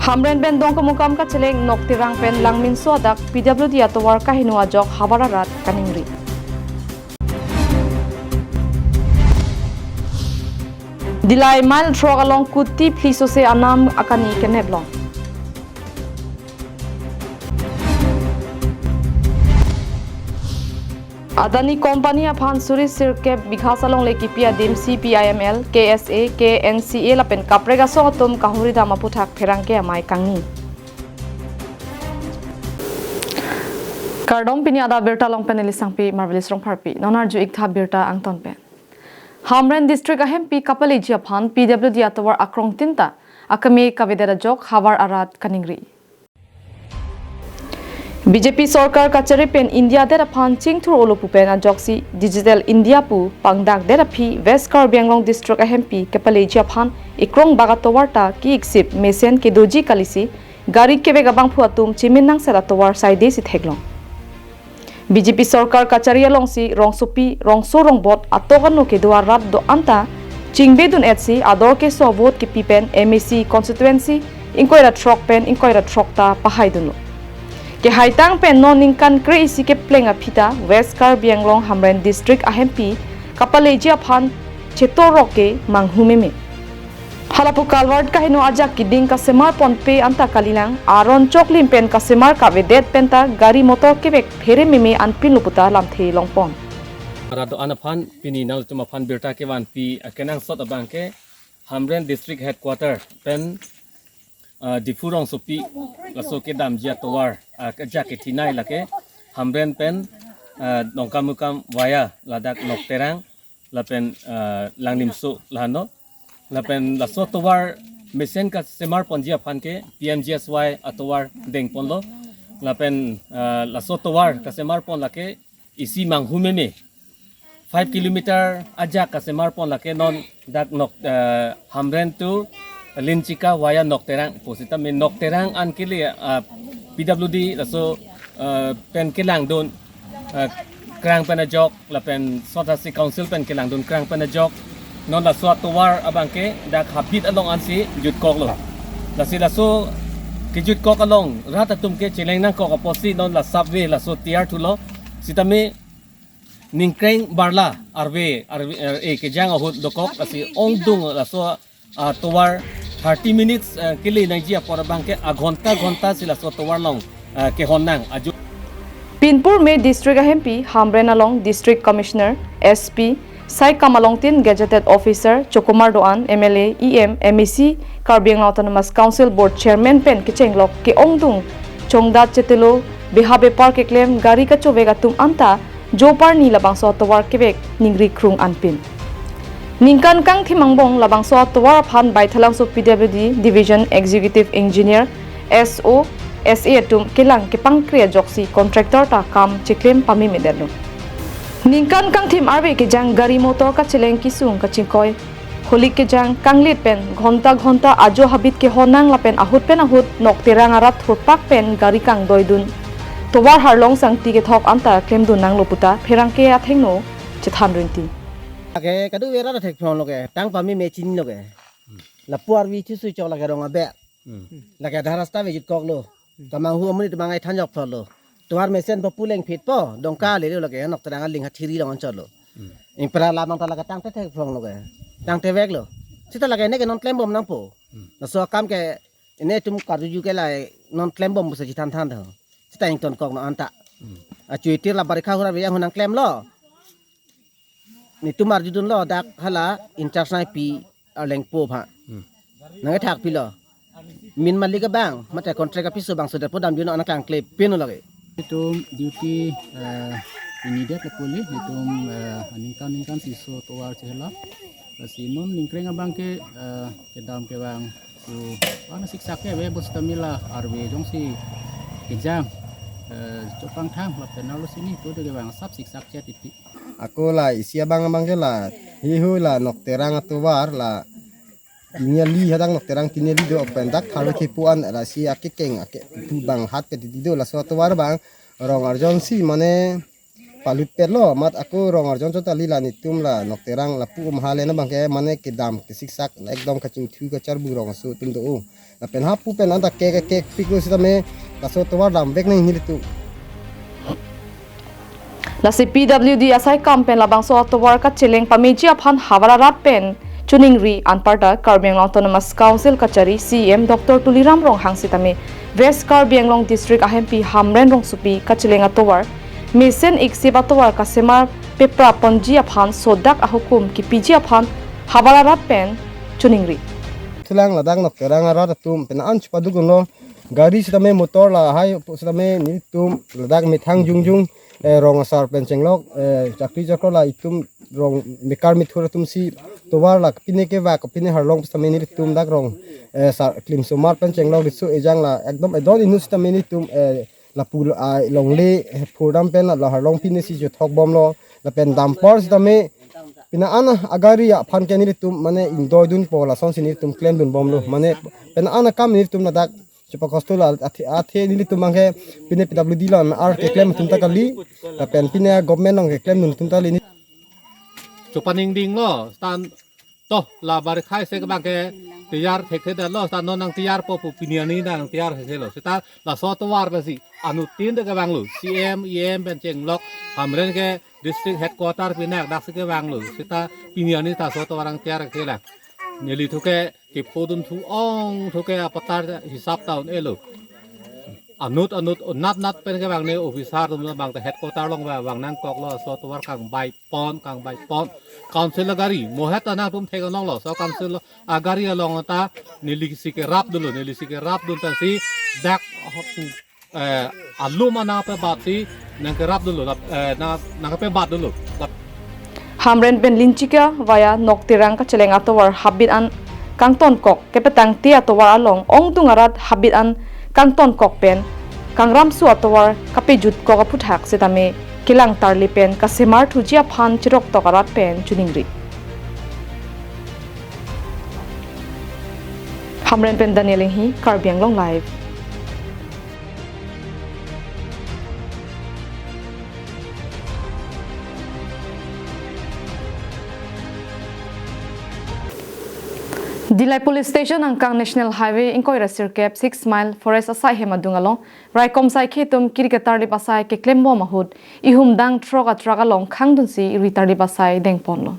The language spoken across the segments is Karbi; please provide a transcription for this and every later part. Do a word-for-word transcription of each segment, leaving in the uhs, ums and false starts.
Hamren pen Dongkamukam kacheleng Nokterang pen Langminso adak P W D atovar kaheno ajok havar arat kaningri. Dillai mile throk along kuti phli sose anam akani keneplong. Adani Company aphan suri sirkep bigha alongle kipi adim C P I M L, K S A, K N C A lapen kaprek asong atum kahumri dam aphuthak pherangke amei kangni. Kardom, pini adap birta along pen neli Sangpi Marvelous Rongpharpi. Non arju-ik tha birta angton pen. Hamren District ahempi kapaleji aphan P W D atovar akrongtin ta akeme kavedet ajok havar arat kaningri. B J P sorkar kachari pen India adet aphan chingthur-olo pu pen ajoksi Digital India pu pangdakdet aphi West Karbi Anglong District ahempi kapaleji aphan ekrong bak atovar ta ki-iksip mesen kedoji kalisi gari kevek abangphu atum chimin nangset atovar saidesi theklong. B J P sorkar kachari alongsi rongsopi, rongso rongbot atok ano kedo arat do-an ta chingbedun-etsi ador keso vote kipi pen M A C constituency ingkoi ra throk pen ingkoi ra throk ta pahaidunlo. Kehaitang pen non ningkan kre-isi kepleng aphi ta West Karbi Anglong Hamren District ahempi kapaleji aphan chetorok ke manghu meme. Halapu culvert kaheno ajak keding kasemar ponpe anta kalilang, aron choklim pen kasemar kavedet penta gari motor kevek phere meme anpinlo puta lamthe longpon. Rat do-an aphan pini nangtum aphan birta kevanpi akenangsot abangke Hamren District Headquarter pen, ah, Diphu rongsopi laso kedamji atovar, ah, ajak kethinai lake Hamren pen, ah, Dongkamukam via ladak Nokterang lapen, ah, Langminso lahano. Lapen laso atovar mesen kasemar ponji aphan ke P M G S Y atovar dengponlo. Lapen, ah, laso atovar kasemar pon lake isi manghu meme. Five kilometer ajak kasemar pon lake non dak Nok, ah, Hamren to Linchika via Nokterang. Pusitame Nokterang an kele, ah, P W D laso, ah, pen kelangdun, ah, krang pen ajok, lapen sotasi council pen kelangdun krang pen ajok. Non laso atovar abangke dak habit along ansi jutkoklo. Lasi laso kejutkok along rat atum ke cheleng nangkok apotsi non la subway laso tiyar thulo. Sitame ningkreng barla arve, arve, eh, kejang ahut dokok, lasi ongdung laso atovar thirty minutes, eh, kele nangji apor abangke aghonta ghonta si laso atovar along, eh, kehon nang ajo. Pinpur me District ahempi Hamren along District Commissioner, S P, Saikam alongtin Gazetted Officer, Chokomar do-an, M L A, E M, M A C, Karbi Anglong Autonomous Council Board Chairman pen kechenglok ke-ongdung chongdat chetelo, beha bepar keklem, gari kachovek atum anta joparni labangso atovar kevek ningri krung anpin. Ningkan kangthim angbong labangso atovar aphan Baithalangso P W D Division Executive Engineer, S O, S A atum kelang kepangkri ajoksi contractor ta kam cheklem pamemedetlo. Ningkan kangthim arve kejang gari motor kacheleng kesung kachingkoi, holik kejang kanglit pen ghonta ghonta ajo habit kehon nang lapen ahut pen ahut Nokterang arat thurpak pen gari kangdoidun tovar harlong sangti kethok anta klemdun nanglo puta pherangke athengno chethan rinti. Lake kadu vera da thek phong loke, tang pameme chinilo ke. Lapu arvi thu sui chok lake rong abe. Hmm. Lake adha rasta vejit koklo. Hmm. Kamanghu amonit mangai thanjok thotlo. Tovar mesen papu lengphit po, Dongka lele lake Nokterang aling ha thiri long anchotlo. Hmm. Ingpra lam angta lake tangte thek phong loke. Tangte veklo. Sita lake ne ke non klembom nangpo. Hmm. Laso akam ke ne atum karjuju ke lai non klembom pusi chithan than tho. Sita ingtonkok non anta. Hmm. Achuitir la barikha hura veyang hunang klemlo. Netum arjudunlo dak hala in-charge nangpi arlengpo aphan. Hmm. Nangkethak pilo. Min malik abang, mate contract apiso bangso depo damjun nangkangkle pin lake. Netum duty, eh, immediate lapu le, netum, eh, aningkan ningkan si laso tovar chehelo. Lasi non ningkreng abangke, eh, kedam kevang. So, wana siksak ke ve bos tamila arve jongsi kejang, eh, chopangthang lapen arlo sini to de kevang sap siksak chet iti. Ako la isi abang abangke la hihu la Nokterang atovar la tiniali hadak Nokterang tiniali do pen dak tharve kepu an lasi akekeng ake pu bang hat ke didi do laso atovar abang rong arjon si mane Palut pet lo, mat ako rong arjon chot kali la nelitum la Nokterang lapu um hale na abangke mane kedam kesiksak, ekdom kachingthu kacharbu rong aso atum do. Lapen hapu pen anta ke ke kepik lo sitame laso atovar damvek nang nelitum. Lasi P W D asai kam pen labangso atovar kacheleng pameji aphan havar arat pen choningri, anparta Karbi Anglong Autonomous Council kachari C E M Doctor Tuliram Ronghang sitame West Karbi Anglong District ahempi Hamren Rongsopi kacheleng atovar mesen iksip atovar kasemar pepra ponji aphan sodak ahukum kipiji aphan havar arat pen choningri. Thulang ladak Nokterang arat atum pen an chupaduk lo. Gari sitame motor lahai sitame nelitum ladak methang jongjong, eh, rong asar pen chenglok, eh, chakri chakro la itum rong mekar methur atum si tovar la pine kevak pine harlong sitame nelitum dak rong, eh, sar klimsomar pen chenglok riso ejang la ekdom edon inut sitame nelitum, eh, lapu lo, ah, longle, eh, phurdam pen la harlong pine si jothok bomlo lapen dampar sitame pine an agari aphan ke nelitum mane ingdoidunpo lasonsi nelitum klemdunbomlo mane pine an akam nelitum ladak chupa kosto la athe, athe nelitum abangke pine P W D lo ar keklem atum ta kali lapen pine government along keklem atum ta kali ni. Chupaningding lo stan toh la bari khai se abangke tiyar thekthe lo stan non nangtiyarpo pu pini arni nangtiyar thekthe lo seta laso atovar pensi anuttin de kevanglo C E M E M pen chenglok Hamren ke district headquarter pinak daksi kevanglo seta pini arni ta laso atovar nangtiyar thekthe la neli thuke kephodun thu ong thuke apatar hisap ta un-elo. Anut anut nat nat pen kevang ne officer atum abang ta headquarter along va vang nangkoklo laso atovar kangbai pon kangbai pon. Council agari mohet ta nangtum thek anong lo laso council agari along ta nelisi kerapdunlo nelisi kerapdun ta si dak, eh, alum ana pe bat si nangkerapdunlo lap, eh, na nangkepebatdunlo lap. Hamren pen Linchika via Nokterang kacheleng atovar habit an kangtonkok kepetangte atovar along ongdung arat habit an kangtonkok pen kangramso atovar kapejutkok aphuthak sitame kelang tarli pen kasemar thuji aphan cheroktok arat pen choningri. Hamren pen Daniel Enghi, Karbi Anglong Live. Dillai Police Station angkang National Highway ingkoi ra sirkep six mile forest asai hem adung along raikom saikhe atum kiri ketarlip asai keklembom ahut ihum dang throk a truck along khangdunsi ri tarlip asai dengponlo.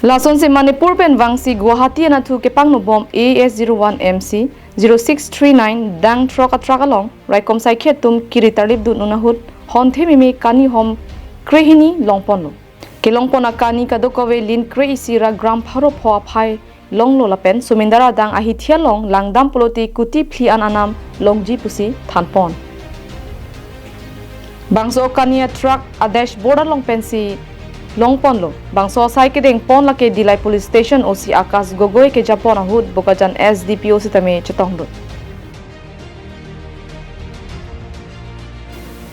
Lasonsi Manipur pen vangsi Guwahati anatthu kepangnobom A S zero one M C zero six three nine dang throk a truck along raikom saikhe atum kiri tarlipdun un ahut honthe mimi kani hom krehini longponlo. Kelongpon akani kadokave lin kre-isi ra gram pharo pho aphai longlo lapen Sumindar adang ahithi along langdam pulote kuti phli an anam longji pusi thanpon. Bangso kani a truck a dashboard along pensi longponlo. Bangso asai kedengpon lake Dillai Police Station O C Akash Gogoi kejapon ahut Bokajan S D P O sitame chetongdun.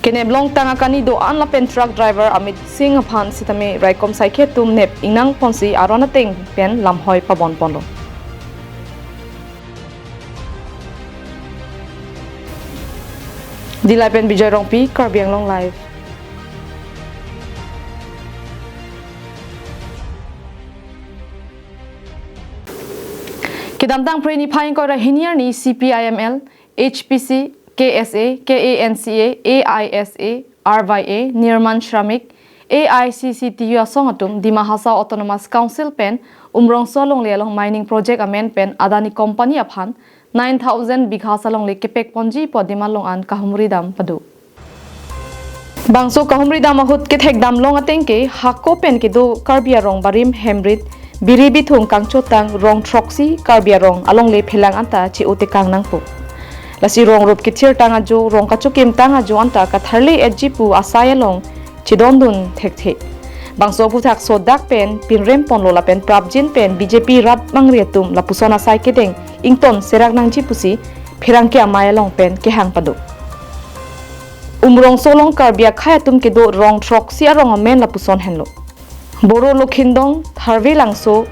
Kenep longtang akani do-an lapen truck driver Amit Singh aphan sitame raikom saikhe atum nep ingnangponsi aron ateng pen lamhoi pabonponlo. Dillai pen Bijoy Rongpi, Karbi Anglong Live. Kedamtang Phre niphai ingkoi ra hini arni C P I M L, H P C, K S A, K A N C A, A I S A, R Y A, Nirman Shramik, A I C C T U asong atum Dima Hasao Autonomous Council pen Umrongso alongle along mining project amen pen Adani Company aphan nine thousand bighas alongle kepekponji pu adim along an kahumri dam pado. Bangso kahumri dam ahut kethek damlong ateng ke hako pen kedo Karbi arong barim hemrit biri bithung kangchotang rong throksi Karbi arong alongle phelang anta che-otekang nangpo. Lasi rong rup kethirtang ajo, rong kachokimtang ajo anta katharle etji pu asai along chedondun thekthe. Bangso aphuthak sodak pen pinrem ponlo lapen prapjin pen B J P rat mangri atum lapuson asai kedeng ington serak nangji pusi pherangke amei along pen kehang pado. Umrongso along Karbi akhei atum kedo rong throksi arong amen lapuson henlo. Boro Lokhindong, Tharve Langso,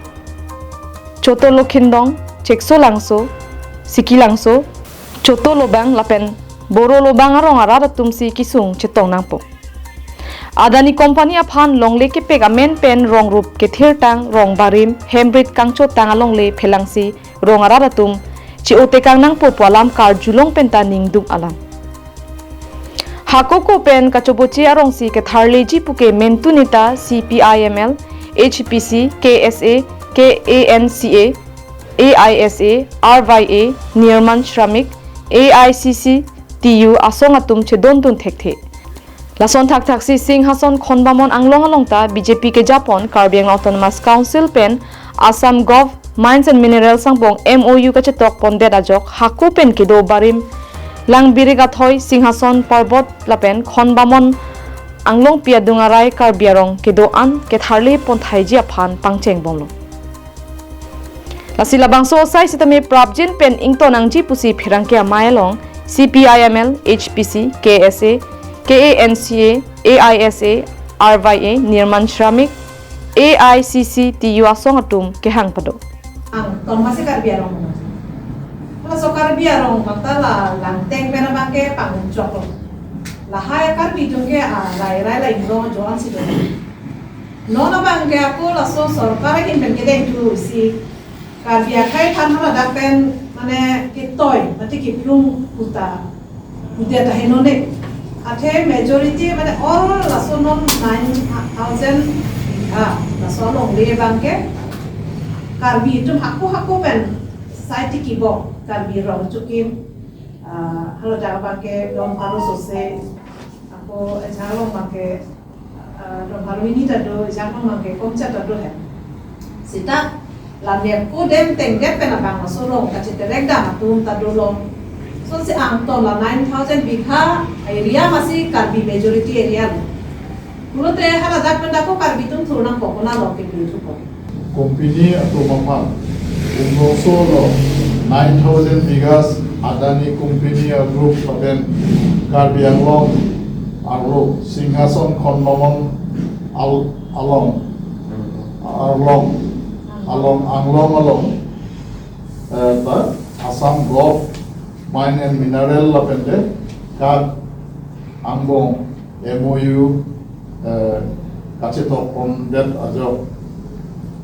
Choto Lokhindong, Chekso Langso, Siki Langso, Choto Lobang lapen Boro Lobang arong arat atumsi kesung chetong nangpo. Adani Company aphan longle kepek amen pen rong rup kethirtang, rong barim, hembrit kangchotang alongle phelangsi rong arat atum che-otekang nangpo pu alam karjulong penta ningduk alam. Hako ko pen kachoboche arongsi ketharleji puke mentu neta C P I M L, H P C, K S A, K A N C A, A I S A, R Y A, Nirman Shramik, A I C C T U asong atum chedondun thekthe. Lason thakthaksi Singhason Khonbamon Anglong along ta B J P kejapon Karbi Anglong Autonomous Council pen Assam Gov Mines and Minerals angbong M O U kachetok pondet ajok hako pen kedo barim Langbirik Athoi, Singhason Parbot lapen Khonbamon Anglongpi adung arai Karbi arong kedo-an ketharle ponthaiji aphan pangchengbomlo. Lasi labangso asai sitame prapjin pen ington nangji pusi pherangke amei along C P I M L, H P C, K S A, K A N C A, A I S A, R Y A, Nirman Shramik, A I C C T U asong atum kehang pado. Ang, ton masi Karbi arong. Laso Karbi arong bangta la Langteng pen abangke pangchok lo. Lahai Karbi atum ke, ah, rai rai la ingrong joan si do. Non abangke ako laso sorkar ahin pen kedeng tu isi Karbi akhai than hana dak pen mane ketoi, mati kiplung kuta, kuta ta henone. Athe majority mane all laso non nine thousand, ah, laso alongle abangke Karbi atum hako hako pen sai ti kibok, Karbi rong chukim, ah, haladak abangke rong paro sose, ako ejang along abangke, ah, rong paro ini ta do, ejang along abangke komcha ta do he. Sita la map ko dem teng dem pen abang laso rong kacheterek dam atum ta dolo. So si angton la nine thousand bigha area masi Karbi majority area lo. Pulote haladak pen dak ko Karbi atum thur nangpo, konat along ke thur thupo? Company atum aphan Umrongso along nine thousand bighas Adani Company a group lapen Karbi Anglong arlo Singhason Khonbamon al-, along, arlong, along, Anglong along, eh, ta Assam Gov Mine and Mineral lapen te Gov angbong M O U, eh, kachetok pondet ajok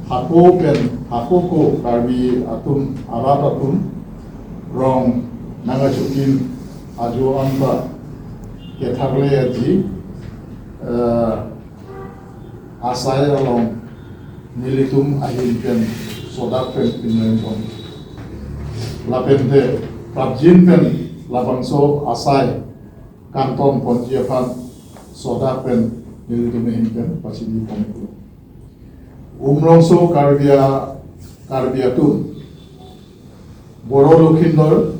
hako pen hako ko Karbi atum arat atum rong nangkachukim ajo anta ketharleji, eh, asai along nelitum ahin pen sodak pen pinrengpon. Lapen te prapjin pen labangso asai kangton ponji aphan sodak pen nelitum ahin pen pachini ponpo. Umrongso Karbi a-, Karbi atum Boro Lokhindor,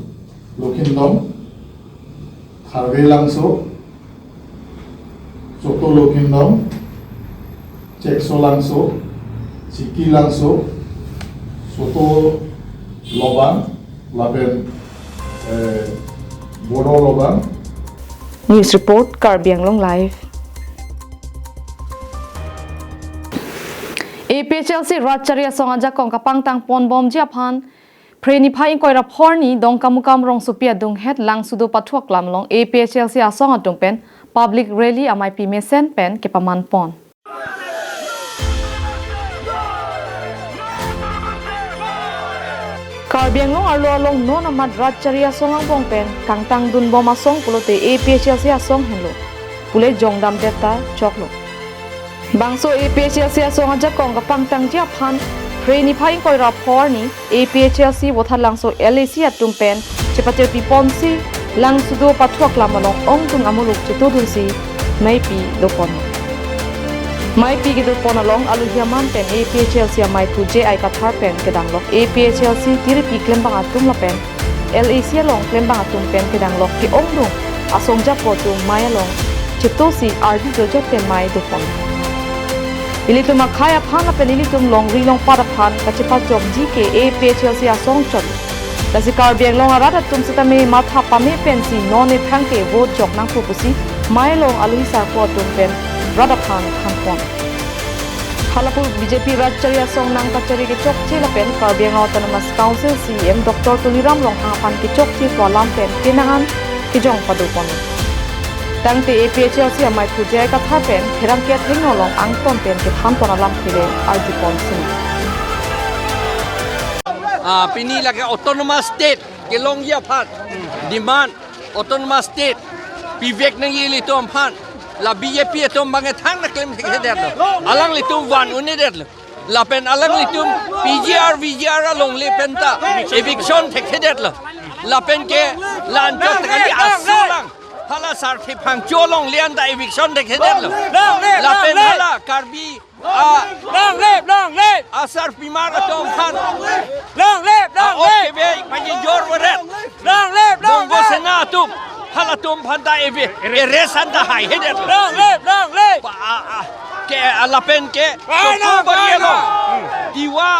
Lokhindong, Tharve Langso, Choto Lokhindong, Chekso Langso, Chiki Langso, Choto Lobang, lapen, eh, Boro Lobang. News report, Karbi Anglong Live. A P H L C rat chari asong ajakong kapangtang ponbomji aphan Phre niphai ingkoi ra pho arni Dongkamukam rongsopi adunghet Langsudo Pathu Aklam along A P H L C asong atum pen public rally ameipi mesen pen kepaman pon. Karbi Anglong arlo along non amat rat chari asong angbong pen kangtang dunbom asong pulote A P H L C asong henlo. Pule jongdamdet ta choklo. Bangso A P H L C asong ajakong kapangtangji aphan Phre niphai ingkoi ra pho arni A P H L C Vothatlangso L A C atum pen chepacherpi ponsi Langsudo Pathu Aklam along ongdung amuluk chetudunsi meipi dopon. Meipi kedopon along aluhi aman pen A P H L C amei thu J I Kathar pen kedanglok A P H L C tiripi klembang atum lapen L A C along klembang atum pen kedanglok ke-ongdung asong japo atum mei along chetosi ardi jojot pen mei dopon. Ilitum akhei aphan lapen ilitum longri longpat aphan kachepachokji ke A P H L C asong chot. Lasi Karbi Anglong arat atum setame matha pame pensi non ephrang ke vote jok nangpo pusi mei along aluhi sarpo atum pen rat aphan thanpon. Halapu B J P rat chari asong nangkachari kechokche lapen Karbi Anglong Autonomous Council C E M Doctor Tuliram Ronghang aphan kechokche pu alam pen penang an kejong padopon. Tangte A P H L C amei Pu J I Kathar pen pherangke athengno along angton pen kethan pon alam kere arju pon sini. Ah, pini lake autonomous state kelongji aphan demand, autonomous state pivek nangji ilitum aphan la B J P atum bang thang na klem thekthedetlo. Alanglitum van un-edetlo. Lapen alanglitum P G R, V G R alongle penta eviction thekthedetlo. Lapen ke la-anchot kali asolang hala Sarthe Phangcho alongle anta eviction thekthedetlo. Lapen hala Karbi a, long live, long live, asarpimar atum aphan long live, long live, a-ok kebe pajor veret, long live, long live, Bongo Sena atum, halatum aphanta eve arrest anta haihedetlo. Long live, long live. Pa, a, a, ke, a, lapen ke Why not? Toko Bari along Tiwa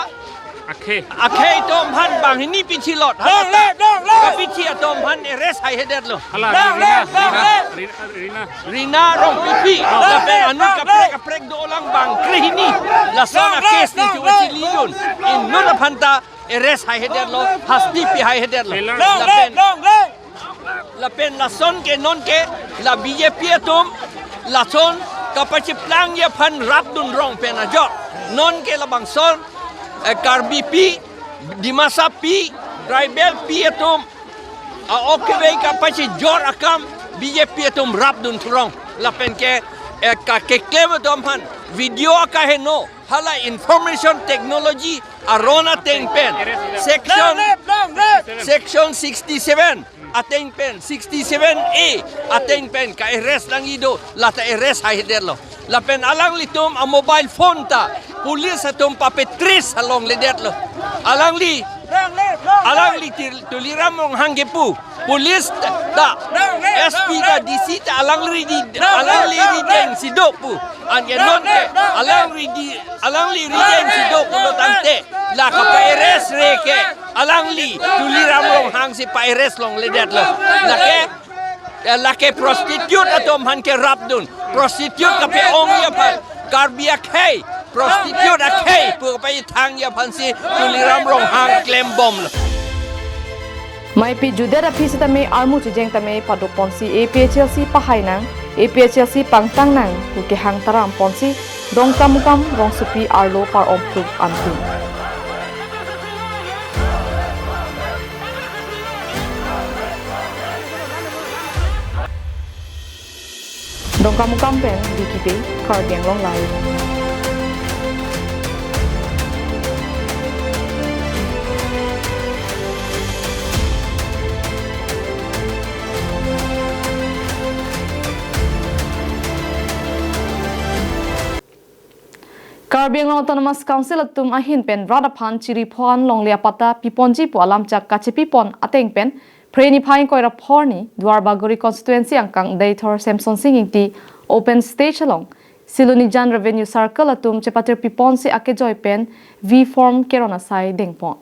akhei, akhei atum aphan banghini pichilot, long live, long live, kapichi atum aphan arrest haihedetlo. Hala, long live, long live, Rina, Rina, Rina. Rina Rongpipi, lapen anut kaprek kaprek dolang bang krehini. Lason a-case nelitum chilidun. Inut aphanta arrest haihedetlo, hasti pi haihedetlo. Lapen, lapen lason ke non ke la B J P atum lason kapacheplangji aphan rapdun rong pen ajok. Non ke labangson, eh, Karbipi, Dimasapi, Tribalpi atum a-ok kebe kapachejor akam B J P atum rapdun thurong. Lapen ke, eh, ka keklem atum aphan video akaheno hala information technology aron ateng pen section, long live, long live, section sixty-seven ateng pen, sixty-seven A ateng pen ka-arrest nangji do, lata arrest haihedetlo. Lapen alanglitum a-mobile phone ta police atum papetrace alongledetlo. Alangli, alangli Tul-, Tuliram Ronghang kepu police ta, S P ta, D C ta alangli ri-, alangli rideng si do pu. Anke non ke alangli ri-, alangli rideng si do pulo tangte la kapa-arrest re ke alangli Tuliram Ronghang si pa-arrest longledetlo. Lake, eh, lake prostitute atum aphan ke rapdun. Prostitute kape-ongji aphan, Karbi akhei prostitute akhei pu kapachethangji aphan si Tuliram Ronghang klembomlo. Maipi judet aphi sitame armu chijeng tame padok ponsi A P H L C pahai nang, A P H L C pangtang nang pu kehang taram ponsi Dongkamukam rongsopi arlo par-om thup antin. Dongkamukam pen Vicky Bey, Karbi Anglong Live. Karbi Anglong Autonomous Council atum ahin pen rat aphan chiri pho-an longle apatta piponji pu alamchak kachepipon ateng pen Phre niphai ingkoi ra pho arni Duar Bagori constituency angkang Deithor Semson Sing Ingti open stage along Silonijan Revenue Circle atum chepatir piponsi akejoi pen V form keron asai dengpon.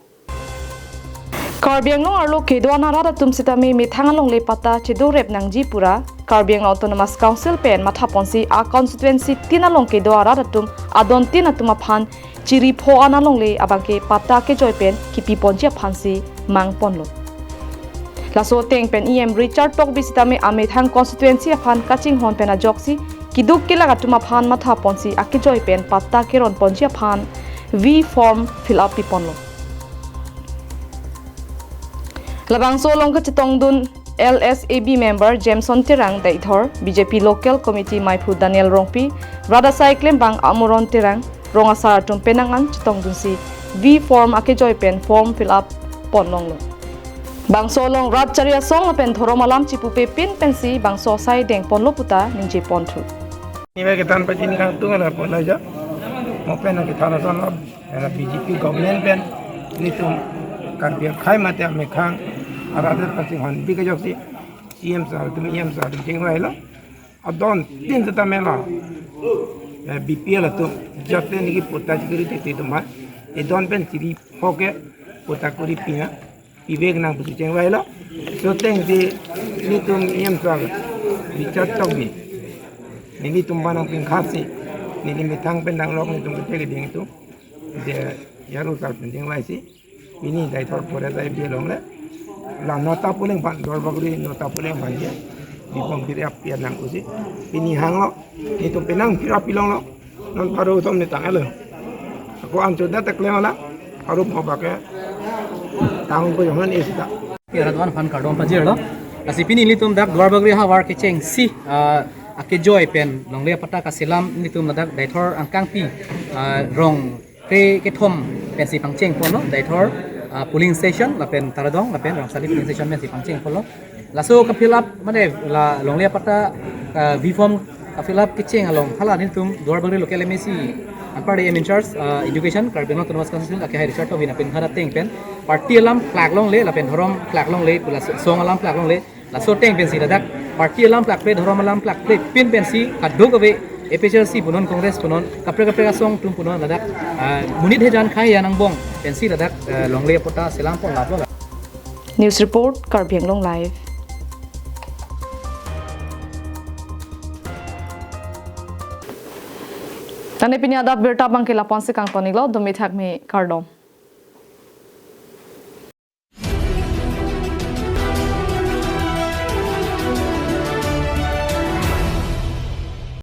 Karbi Anglong arlo kedo-an arat atum sitame methang alongle patta chedorep nangji pura Karbi Anglong Autonomous Council pen mathaponsi a constituency tin along kedo arat atum adon tin atum aphan chiri pho-an alongle abangke patta kejoi pen kipiponji aphansi mangponlo. Laso ateng pen E M Richard Tokbi sitame amethang constituency aphan kachinghon pen ajoksi keduk kelak atum aphan mathaponsi akejoi pen patta keronponji aphan V form fill up piponlo. Labangso along kachetongdun L S A B member Jameson Terang Deithor, B J P Local Committee Maiphu Daniel Rongpi, rat asai klembang Amoron Terang, rong asar atum penang an chetongdunsi V form akejoi pen form fill up ponlonglo. Bangso along rat chari asong lapen dhorom alam chipupe pin pensi bangso asai dengponlo puta ningjeponthu. Niba ketan pachini kangtung ala pon aja. Mo pen kethan ason lo. Era B J P government pen nelitum Karbi akhei mate amethang arat aphan chinghon bi kejoksi C M sir atum, E M sir atum chingvailo. Adon tin seta mela. Eh, B P L atum jate niki patta chikuri titi atum ha. Edon pen chiri pho ke patta kuri pina. Pivek nang pusi chingvailo. So atengsi nelitum E M sir Richard Tokbi, nelitum banang pingkhasi, neli methang pen danglok nelitum kete keding atum, je yaru sar pen chingvaisi, pini Deithor forest area along le, la nota polling aphan, Duar Bagori nota polling aphan je Bipong piri api anang usi. Pini hanglo. Itum penang pira pilonglo. Non paru utom ni tanglo. Ako ancho da teklem ala. Paru mo bake. Tang ko yohan isi ta. Kira tuan phan kardom pajirlo. Lasi pini ilitum dak Duarbagori havar kechengsi, ah, akejoi pen longle apatta kaselam ilitum ladak Deithor angkangpi, ah, rong kre kethom pensi pangcheng ponlo, Deithor, ah, polling station lapen Taradong lapen Rangsali polling station pensi pangcheng ponlo. Laso ka-fill up mane la longle apatta, ah, V form ka-fill up kecheng along hala nelitum Duarbagori local M A C anparde M in charge, ah, education Karbi Anglong Autonomous Council akehai Richard Tobin aphan hara ateng pen party alam plak longle lapen dhorom plak longle pula song alam plak longle. Laso ateng pensi ladak party alam plakple, dhorom alam plakple pin pensi kadokave A P H L C punon, Congress punon, kaprek kaprek asong atum punon ladak, ah, monit hejan khai angbong pensi ladak, ah, longle apatta selam pon laplo. News report, Karbi Anglong Live. Tangte pini adap abirta abangke lapu-ansi kangton-iklo, dumi thakmi kardom.